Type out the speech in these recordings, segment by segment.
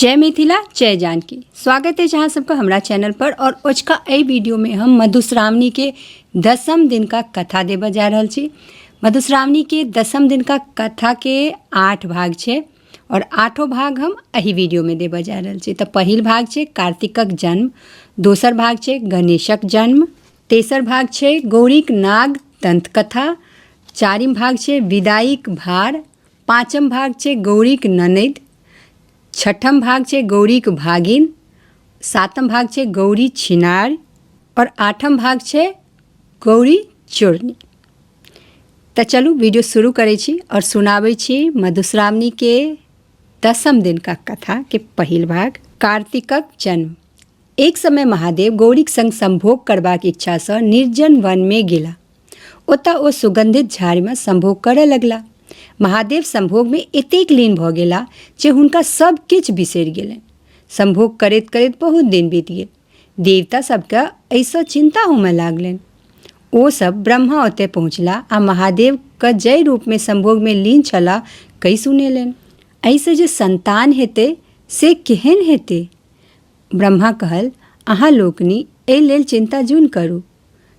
जय मिथिला जय जानकी। स्वागत है अहाँ सबके हमरा चैनल पर। और ओझका एहि वीडियो में हम मधुश्रावणी के दसम दिन का कथा देबऽ जा रहल छी। मधुश्रावणी के दसम दिन का कथा के 8 भाग छै और आठों भाग हम एहि वीडियो में देबऽ जा रहल छी। तऽ पहिल भाग छै कार्तिकक जन्म, दोसर भाग छै गणेशक जन्म, तेसर भाग छै गौरीक नाग दंत कथा, चारिम भाग छै विदाईक भार, पाँचम भाग छै गौरीक ननैद, छठम भाग छै गौरीक भागिन, सातम भाग छै गौरी छिनार और आठम भाग छै गौरी चोरनी। तऽ चलू वीडियो शुरू करै छी और सुनाबै छी मधुश्रावणी के दसम दिन का कथा के पहिल भाग, कार्तिकक जन्म। एक समय महादेव गौरीक संग संभोग करबाक इच्छासँ निर्जन वनमे गेला। ओतऽ ओ सुगंधित झाड़ीमे संभोग करऽ लगला। महादेव संभोगमे एतेक लीन भऽ गेला जे हुनका सब किछु बिसरि गेलनि। संभोग करैत करैत बहुत दिन बीत गेल। देवता सबके एहिसँ चिन्ता होमय लागलनि। ओ सब ब्रह्मा ओतय पहुँचला आ महादेवके जाहि रूपमे संभोगमे लीन छलाह कहि सुनेलनि। एहिसँ जे संतान हेतै से केहन हेतै? ब्रह्मा कहल, अहाँ लोकनि एहि लेल चिन्ता जुनि करू।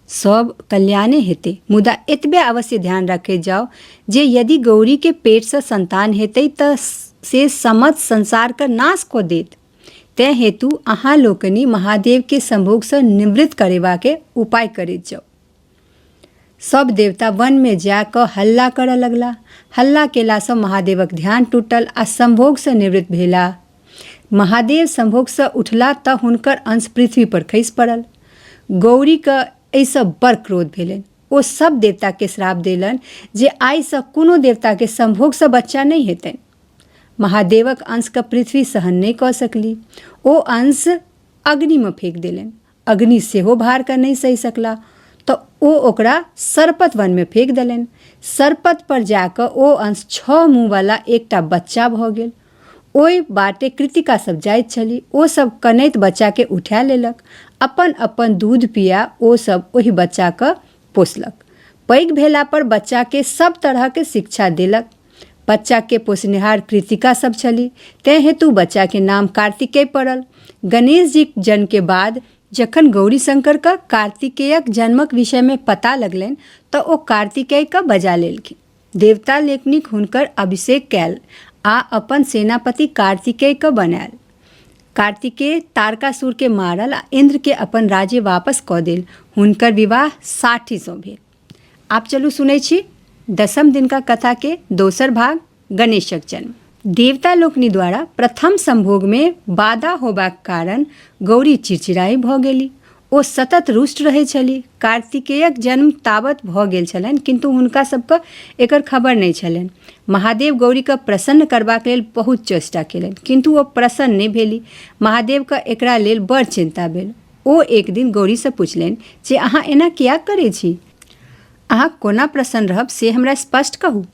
सब कल्याणे हेतै, मुदा एतबे अवश्य ध्यान रखैत जाउ जे यदि गौरीके पेटसँ संतान हेतै तऽ से समस्त संसारके नाश कऽ देत। तेँ हेतु अहाँ लोकनि महादेवके संभोगसँ निवृत्त करेबाके उपाय करैत जाउ। सब देवता वनमे जा कऽ हल्ला करऽ लगला। हल्ला केलासँ महादेवक ध्यान टूटल आ संभोगसँ निवृत्त भेलाह। महादेव संभोगसँ उठलाह तऽ हुनकर अंश पृथ्वी पर खसि पड़ल। गौरीके एहिसँ बड़ क्रोध भेलनि। ओ सब देवताके श्राप देलनि जे आइसँ कोनो देवताके संभोगसँ बच्चा नहि हेतनि। महादेवक अंशके पृथ्वी सहन नहि कऽ सकली। ओ अंश अग्निमे फेक देलनि। अग्नि सेहो भारके नहि सहि सकला तऽ ओ ओकरा सरपत वनमे फेक देलनि। सरपत पर जा कऽ ओ अंश 6 मुँहवला एकटा बच्चा भऽ गेल। ओहि बाटे कृतिका सब जाइत छली। ओ सब कनैत बच्चाके उठा लेलक। अपन अपन दूध पिया ओ सब ओहि बच्चाके पोसलक। पैघ भेला पर बच्चाके सब तरहके शिक्षा देलक। बच्चाके पोसनिहार कृतिका सब छली, तेँ हेतु बच्चाके नाम कार्तिकेय पड़ल। गणेश जीक जन्मके बाद जखन गौरीशंकरके कार्तिकेयक जन्मक विषयमे पता लगलनि तऽ ओ कार्तिकेयके बजा लेलखिन। देवता लोकनिक हुनकर अभिषेक कयल आ अपन सेनापति कार्तिकेयके बनायल। कार्तिकेय तारकासुरके मारल आ इन्द्रके अपन राज्य वापस कऽ देल। हुनकर विवाह 60सँ भेल। आब चलू सुनै छी दसम दिन का कथा के दोसर भाग, गणेशक जन्म। देवता लोकनि द्वारा प्रथम संभोग में बाधा होबाक कारण गौरी चिड़चिड़ाई भऽ गेली। ओ सतत रुष्ट रहै छली। कार्तिकेयक जन्म ताबत भऽ गेल छलनि, किन्तु हुनका सबके एकर खबर नहि छलनि। महादेव गौरीके प्रसन्न करबाक लेल बहुत चेष्टा केलनि, किन्तु ओ प्रसन्न नहि भेली। महादेवके एकरा लेल बड़ चिन्ता भेल। ओ एक दिन गौरीसँ पुछलनि जे अहाँ एना किएक करै छी? अहाँ कोना प्रसन्न रहब से हमरा स्पष्ट कहू।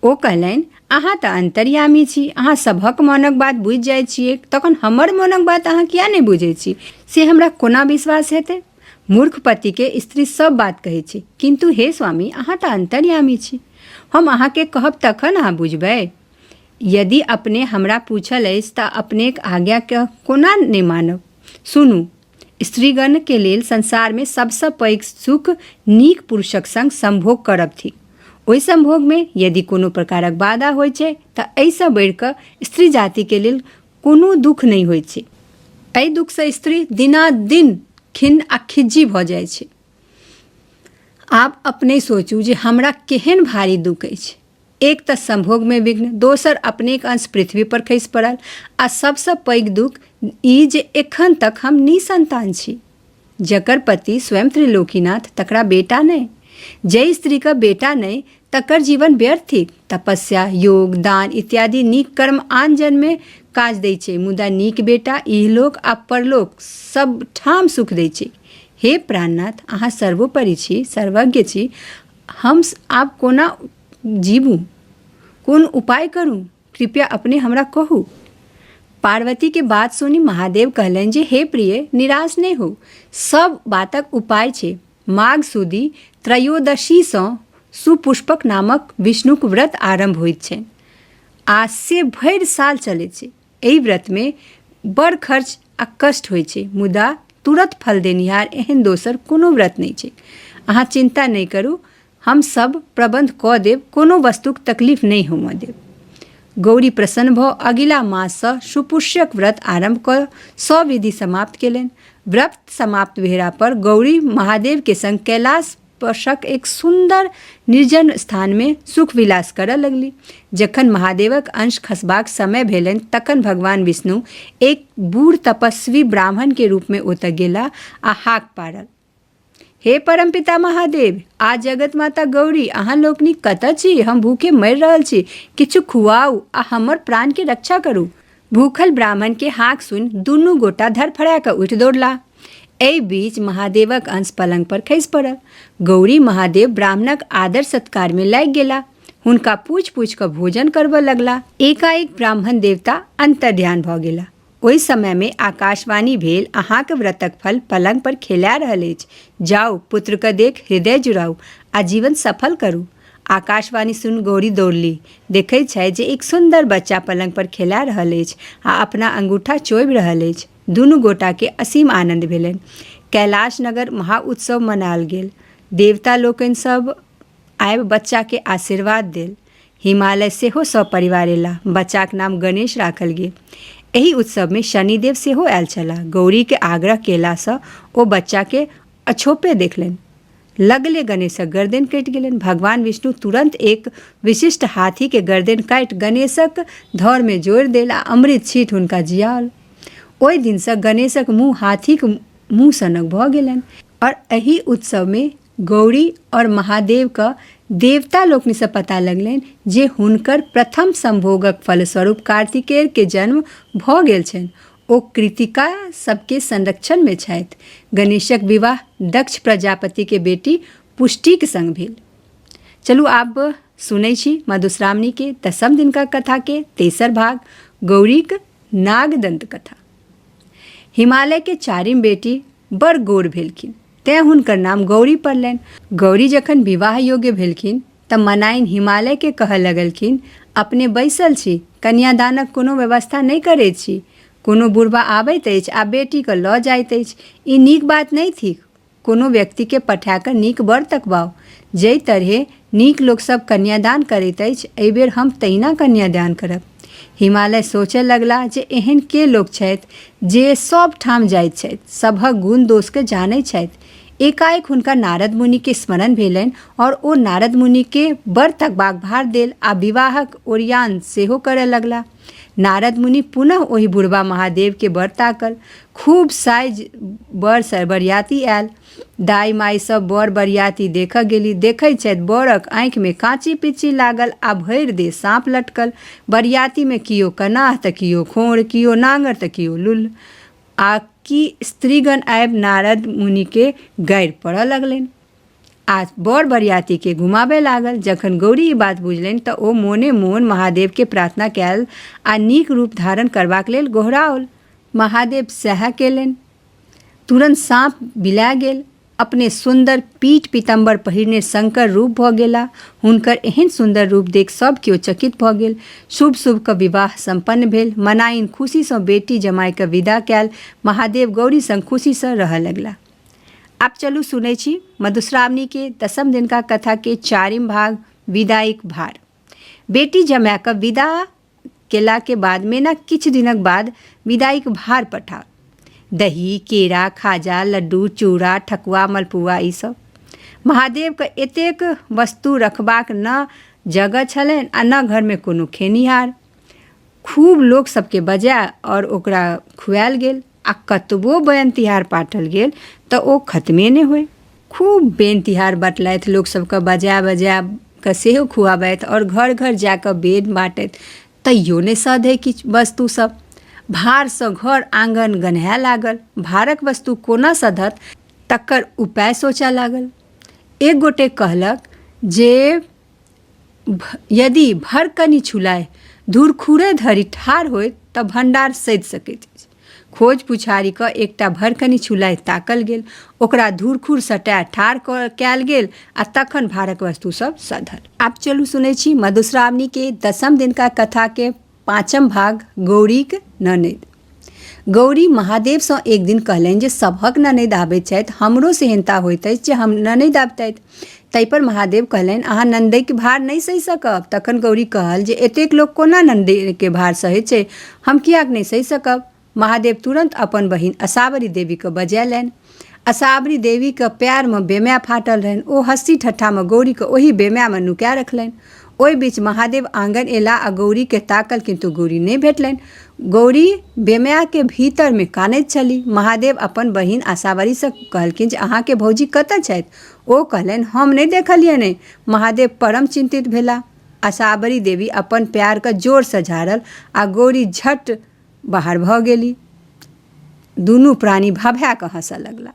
ओ कहलनि, अहाँ तऽ अन्तर्यामी छी, अहाँ सभक मोनक बात बुझि जाइत छियैक, तखन हमर मोनक बात अहाँ किएक नहि बुझैत छी से हमरा कोना विश्वास हेतै? मूर्ख पतिके स्त्री सभ बात कहैत छै, किन्तु हे स्वामी, अहाँ तऽ अन्तर्यामी छी। हम अहाँके कहब तखन अहाँ बुझबै। यदि अपने हमरा पूछल अछि तऽ अपनेक आज्ञाके कोना नहि मानब? सुनू, स्त्रीगणके लेल संसारमे सबसँ पैघ सुख नीक पुरुषक संग संभोग करब थिक। ओहि संभोगमे यदि कोनो प्रकारक बाधा होइत छै तऽ एहिसँ बढ़ि कऽ स्त्री जातिके लेल कोनो दुख नहि होइत छै। एहि दुखसँ स्त्री दिनादिन खिन्न आ खिज्जी भऽ जाइ छै। आब अपने सोचू जे हमरा केहन भारी दुख अछि। एक तऽ संभोगमे विघ्न, दोसर अपनेक अंश पृथ्वी पर खसि पड़ल आ सबसँ पैघ दुख ई जे एखन तक हम निसंतान छी। जकर पति स्वयं त्रिलोकीनाथ तकरा बेटा नहि। जाहि स्त्रीके बेटा नहि तकर जीवन व्यर्थ थिक। तपस्या, योग, दान इत्यादि नीक कर्म आन जन्ममे काज दै छै, मुदा नीक बेटा इहलोक आ परलोक सब ठाम सुख दै छै। हे प्राणनाथ, अहाँ सर्वोपरि छी, सर्वज्ञ छी। हम आब कोना जीबू? कोन उपाय करू? कृपया अपने हमरा कहू। पार्वती के बात सुनि महादेव कहलनि जे हे प्रिय, निराश नहि होउ। सब बातक उपाय छै। माघ सुदी त्रयोदशीसँ सुपुष्पक नामक विष्णुक व्रत आरम्भ होइत छनि आ से भरि साल चलैत छै। एहि व्रतमे बड़ खर्च आ कष्ट होइ छै, मुदा तुरत फल देनिहार एहन दोसर कोनो व्रत नहि छै। अहाँ चिन्ता नहि करू, हम सब प्रबन्ध कऽ देब, कोनो वस्तुक तकलीफ नहि होमऽ देब। गौरी प्रसन्न भऽ अगिला माससँ सुपुष्यक व्रत आरम्भ कऽ सविधि समाप्त केलनि। व्रत समाप्त भेला पर गौरी महादेवके संग कैलाश पशक एक सुन्दर निर्जन स्थानमे सुख विलास करऽ लगली। जखन महादेवक अंश खसबाक समय भेलनि तखन भगवान विष्णु एक बूढ़ तपस्वी ब्राह्मणके रूपमे ओतऽ गेला आ हाक पाड़ल, हे परमपिता महादेव आ जगत माता गौरी, अहाँ लोकनि कतऽ छी? हम भूखे मरि रहल छी, किछु खुआउ आ हमर प्राणके रक्षा करू। भूखल ब्राह्मणके हाक सुनि दुनू गोटा धड़फड़ा कऽ उठि दौड़लाह। एहि बीच महादेवक अंश पलंग पर खसि पड़ल। गौरी महादेव ब्राह्मणक आदर सत्कारमे लागि गेला। हुनका पूछि पूछि कऽ भोजन करबऽ लगला। एकाएक ब्राह्मण देवता अन्तर्ध्यान भऽ गेला। ओहि समयमे आकाशवाणी भेल, अहाँक व्रतक फल पलंग पर खेला रहल अछि। जाउ, पुत्रके देख हृदय जुड़ाउ आ जीवन सफल करू। आकाशवाणी सुनि गौरी दौड़ली। देखैत छथि जे एक सुन्दर बच्चा पलंग पर खेला रहल अछि आ अपना अंगूठा चोबि रहल अछि। दुनू गोटाके असीम आनन्द भेलनि। कैलाश नगर महाउत्सव मनाओल गेल। देवता लोकनि सब आबि बच्चाके आशीर्वाद देल। हिमालय सेहो सपरिवार अयलाह। बच्चाक नाम गणेश राखल गेल। एहि उत्सवमे शनिदेव सेहो आयल छलाह। गौरीके आग्रह केलासँ ओ बच्चाके अछोपे देखलनि। लगले गणेशक गर्दनि कटि गेलनि। भगवान विष्णु तुरन्त एक विशिष्ट हाथीके गर्दनि काटि गणेशक धौरमे जोड़ि देल आ अमृत छीटि हुनका जियाओल। ओहि दिनसँ गणेशक मुँह हाथीक मुँह सनक भऽ गेलनि। आओर एहि उत्सवमे गौरी आओर महादेवके देवता लोकनिसँ पता लगलनि जे हुनकर प्रथम सम्भोगक फलस्वरूप कार्तिकेयके जन्म भऽ गेल छनि। ओ कृतिका सबके संरक्षणमे छथि। गणेशक विवाह दक्ष प्रजापतिके बेटी पुष्टिक संग भेल। चलू आब सुनै छी मधुश्रावणीके दसम दिनका कथाके तेसर भाग, गौरीक नागदंत कथा। हिमालयके चारिम बेटी बड़ गोर भेलखिन, तेँ हुनकर नाम गौरी पड़लनि। गौरी जखन विवाह योग्य भेलखिन तऽ मनाइन हिमालयके कहऽ लगलखिन, अपने बैसल छी, कन्यादानक कोनो व्यवस्था नहि करैत छी। कोनो बुढ़बा आबैत अछि आ बेटीके लऽ जाइत अछि। ई नीक बात नहि थिक। कोनो व्यक्तिके पठा कऽ नीक वर तकबाउ। जाहि तरहेँ नीक लोक सभ कन्यादान करैत अछि, एहि बेर हम तहिना कन्यादान करब। हिमालय सोचऽ लगलाह जे एहन के लोक छथि जे सभ ठाम जाइत छथि, सभक गुण-दोषकेँ जानैत छथि। एकाएक हुनका नारद मुनिके स्मरण भेलनि आओर ओ नारद मुनिके वर तकबाक भार देल आ विवाहक ओरियान सेहो करय लगलाह। नारद मुनि पुनः ओहि बुढ़बा महादेवके वर ताकल। खूब साइज वर बरियाती आयल। दाइ माइ सब वर बरियाती देखऽ गेली। देखै छथि वरक आँखिमे काँची पिच्ची लागल आ भरि देह साँप लटकल। बरियातीमे कियो कनाह तऽ कियो खोँड़, कियो नाङड़ तऽ कियो लुल्ह। आ कि स्त्रीगण आबि नारद मुनिके गारि पढ़ऽ लगलनि आ बर बरियातीके घुमाबय लागल। जखन गौरी ई बात बुझलनि तऽ ओ मोने मोन महादेवके प्रार्थना कयल आ नीक रूप धारण करबाक लेल गोहराओल। महादेव सएह केलनि। तुरन्त साँप बिला गेल। अपने सुन्दर पीठ पीताम्बर पहिरने शंकर रूप भऽ गेला। हुनकर एहन सुन्दर रूप देख सब केओ चकित भऽ गेल। शुभ शुभ के विवाह सम्पन्न भेल। मनाइन खुशीसँ बेटी जमाइके विदा कयल। महादेव गौरी संग खुशीसँ रहऽ लगला। आब चलू सुनै छी मधुश्रावणी के दसम दिनका कथा के चारिम भाग, विदाईक भार। बेटी जमाय के विदा केलाके बाद मेना किछु दिनक बाद विदाईक भार पठाओल। दही, केरा, खाजा, लड्डू, चूड़ा, ठकुआ, मलपुआ ई सब। महादेवके एतेक वस्तु रखबाक न जगह छलनि आ न घरमे कोनो खेनिहार। खूब लोक सबके बजाय आओर ओकरा खुआयल गेल आ कतबो बैन तिहार बाँटल गेल तऽ ओ खतमे नहि होइ। खूब बेन तिहार बँटलथि, लोक सबके बजा बजा कऽ सेहो खुआबथि आओर घर घर जाकऽ बेन बाँटथि, तैयो नहि सधै किछु वस्तु सब। भारसँ घर आँगन गन्हाय लागल। भारक वस्तु कोना सधत तकर उपाय सोचऽ लागल। एक गोटे कहलक जे यदि भरकनि छुलाय धुरखुरे धरि ठाढ़ होइत तऽ भण्डार सधि सकैत अछि। खोज पुछारी कऽ एकटा भरकनि छुलाय ताकल गेल। ओकरा धुरखुर सटाय ठाढ़ कयल गेल आ तखन भारक वस्तु सब सधल। आब चलू सुनै छी मधुश्रावणी के दसम दिनका कथा के पाँचम भाग गौरीक ननैद। गौरी महादेवसँ एक दिन कहलनि जे सभक ननैद आबैत छथि, हमरो सेहन्ता होइत अछि जे हम ननैद आबितथि। ताहिपर महादेव कहलनि अहाँ ननदैके भार नहि सहि सकब। तखन गौरी कहल जे एतेक लोक कोना ननदैके भार सहैत छै, हम किएक नहि सहि सकब। महादेव तुरन्त अपन बहिन असावरी देवीके बजेलनि। असावरी देवीके पएरमे बेमाय फाटल रहनि। ओ हँसी ठट्ठामे गौरीके ओही बेमायमे नुका रखलनि। ओहि बीच महादेव आँगन एला आ गौरीके ताकल, किन्तु गौरी नहि भेटलनि। गौरी बेमायके भीतरमे कानैत छली। महादेव अपन बहिन आशावरीसँ कहलखिन जे अहाँके भौजी कतऽ छथि? ओ कहलनि हम नहि देखलियनि। महादेव परम चिन्तित भेला। आशावरी देवी अपन पएरके जोरसँ झाड़ल आ गौरी झट बाहर भऽ गेली। दुनू प्राणी भभा कऽ हँसऽ लगला।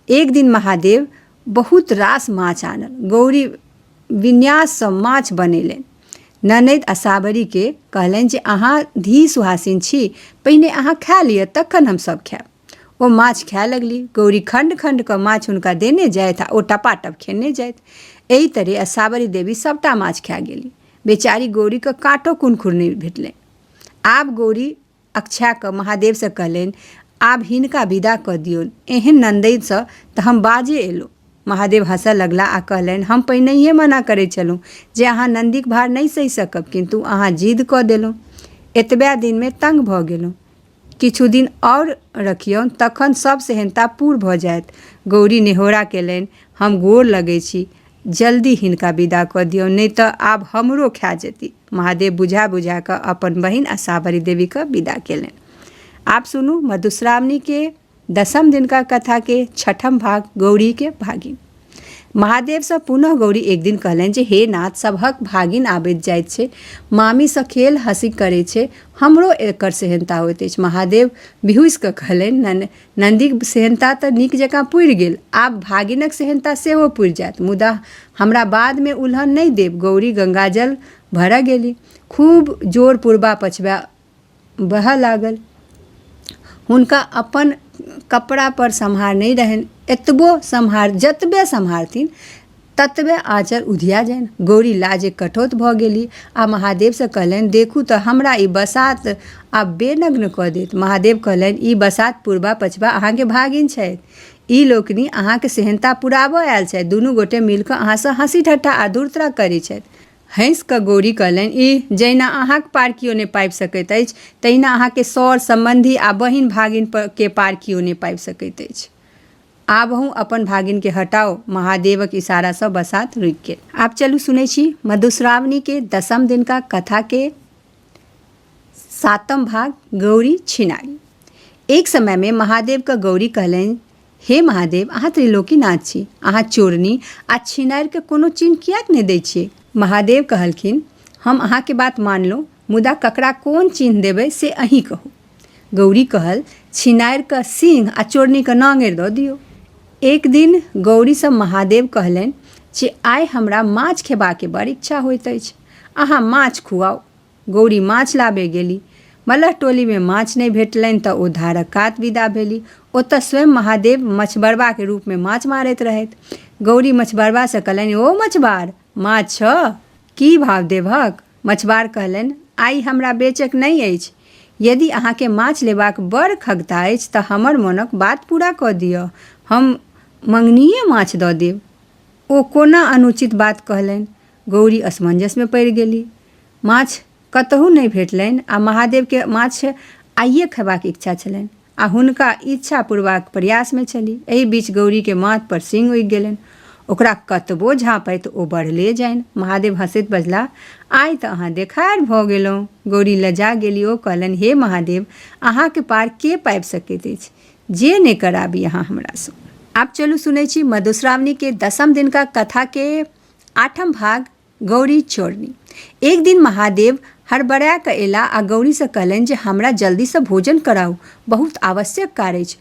एक दिन महादेव बहुत रास माछ आनल। गौरी विन्याससँ माछ बनेलनि। ननैद आ साबरीके कहलनि जे अहाँ धी सुहासिन छी, पहिने अहाँ खा लिअ तखन हम सब खायब। ओ माछ खाय लगली। गौरी खण्ड खण्ड कऽ माछ हुनका देने जाथि आ ओ टपाटप खेने जाथि। एहि तरहे असावरी देवी सभटा माछ खा गेली। बेचारी गौरीके काँटो कुनखुर नहि भेटलनि। आब गौरी अक्षया कऽ महादेवसँ कहलनि आब हिनका विदा कऽ दियौन, एहन ननदैसँ तऽ हम बाजे एलहुँ। महादेव हँसऽ लगला आ कहलनि हम पहिनहिए मना करैत छलहुँ जे अहाँ ननदिक भार नहि सहि सकब, किन्तु अहाँ जिद कऽ देलहुँ। एतबे दिनमे तंग भऽ गेलहुँ। किछु दिन आओर रखियौन तखन सब सेहन्ता पूर भऽ जायत। गौरी नेहोरा केलनि हम गोर लगै छी, जल्दी हिनका विदा कऽ दियौन नहि तऽ आब हमरो खा जेती। महादेव बुझा बुझा कऽ अपन बहिन आ सावरी देवीके विदा केलनि। आब सुनू मधुश्रावणीके दसम दिनका कथाके छठम भाग गौरीके भागिन। महादेवसँ पुनः गौरी एक दिन कहलनि जे हे नाथ, सभक भागिन आबैत जाइत छै, मामीसँ खेल हँसी करै छै, हमरो एकर सेहन्ता होइत अछि। महादेव बिहुँसि कऽ कहलनि नन्दीक सेहन्ता तऽ नीक जकाँ पुरि गेल, आब भागिनक सेहन्ता सेहो पुरि जायत, मुदा हमरा बादमे उलहन नहि देब। गौरी गंगाजल भरऽ गेली। खूब जोर पुरबा पछबा बहऽ लागल। हुनका अपन कपड़ापर सम्हार नहि रहनि। एतबो सम्हार जतबे सम्हारथिन ततबे आँचर उधिया जानि। गौरी लाजे कठौत भऽ गेली आ महादेवसँ कहलनि देखू तऽ हमरा ई बसात आब बेनग्न कऽ देत। महादेव कहलनि ई बसात पुरबा पछबा अहाँके भागिन छथि। ई लोकनि अहाँक सेहन्ता पुराबऽ आयल छथि। दुनू गोटे मिलि कऽ अहाँसँ हँसी ठट्ठा आ धूर्तता करै छथि। हँसि कऽ गौरी कहलनि ईह, जहिना अहाँक पार केओ नहि पाबि सकैत अछि तहिना अहाँके सर सम्बन्धी आ बहिन भागिन के पार केओ नहि पाबि सकैत अछि। आबहु अपन भागिनके हटाउ। महादेवक इशारासँ बसात रुकि गेल। आब चलू सुनै छी मधुश्रावणीके दसम दिनका कथाके सातम भाग गौरी छिनारी। एक समयमे महादेवके गौरी कहलनि हे महादेव, अहाँ त्रिलोकीनाथ छी, अहाँ चोरनी आ छिनारिके कोनो चिन्ह किएक नहि दै छियै? महादेव कहलखिन हम अहाँके बात मानलहुँ, मुदा ककरा कोन चिन्ह देबै से अहीं कहू। गौरी कहल छिनारिके सिंह आ चोरनीके नाङरि दऽ दियौ। एक दिन गौरीसँ महादेव कहलनि जे आइ हमरा माछ खेबाके बड़ इच्छा होइत अछि, अहाँ माछ खुआउ। गौरी माछ लाबय गेली। मलह टोलीमे माछ नहि भेटलनि तऽ ओ धारक कात विदा भेली। ओतऽ स्वयं महादेव मछबरबाके रूपमे माछ मारैत रहथि। गौरी मछबरबासँ कहलनि ओ मछबार, माछ छह? की भाव देबहक? मछबार कहलनि, आइ हमरा बेचक नहि अछि। यदि अहाँकेँ माछ लेबाक बड़ खगता अछि तऽ हमर मोनक बात पूरा कऽ दिअ। हम मङ्गनीये माछ दऽ देब। ओ कोना अनुचित बात कहलनि? गौरी असमंजसमे पड़ि गेली। माछ कतहु नहि भेटलनि आ महादेवकेँ माछ आइए खयबाक इच्छा छलनि आ हुनका इच्छा पुरबाक प्रयासमे छली। एहि बीच गौरीके माथपर सिंह उगि गेलनि। ओकरा कतबो झाँपथि ओ बढ़ले जानि। महादेव हँसैत बजलाह, आइ तऽ अहाँ देखार भऽ गेलहुँ। गौरी लजा गेली। ओ कहलनि, हे महादेव, अहाँके पार के पाबि सकैत अछि? जे नहि कराबी अहाँ हमरासँ। आब चलू सुनै छी मधुश्रावणीके दसम दिनका कथाके आठम भाग गौरी चोरनी। एक दिन महादेव हड़बड़ा कऽ अयलाह आ गौरीसँ कहलनि जे हमरा जल्दीसँ भोजन कराउ, बहुत आवश्यक कार्य अछि।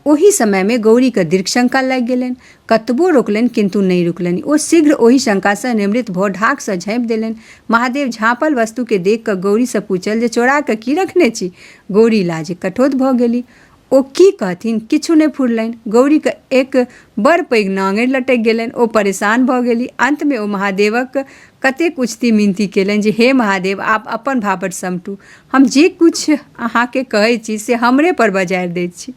ओही समयमे गौरीकेँ दीर्घ शंका लागि गेलनि। कतबो रोकलनि किन्तु नहि रुकलनि। ओ शीघ्र ओहि शंकासँ निवृत्त भऽ ढाकसँ झाँपि देलनि। महादेव झाँपल वस्तुकेँ देखि कऽ गौरीसँ पूछल जे चोरा कऽ की रखने छी? गौरी लाजे कठौत भऽ गेली। ओ की कहथिन, किछु नहि फुरलनि। गौरीके एक बड़ पैघ नाङरि लटकि गेलनि। ओ परेशान भऽ गेली। अन्तमे ओ महादेवक कतेक उचती मिनती केलनि जे हे महादेव, आब अपन भावट समटू। हम जे किछु अहाँके कहै छी से हमरे पर बजारि दैत छी।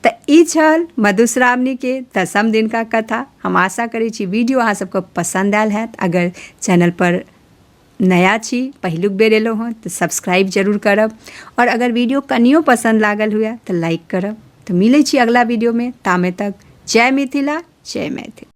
तऽ ई छल मधुश्रावणीके दसम दिनका कथा। हम आशा करै छी वीडियो अहाँ सबके पसन्द आयल हैत। अगर चैनल पर नया छी, पहिलुक बेर एलहुँ हँ, तऽ सब्सक्राइब जरूर करब आओर अगर वीडियो कनियो पसन्द लागल हुए तऽ लाइक करब। तऽ मिलै छी अगला वीडियोमे, तामे तक जय मिथिला, जय मैथिल।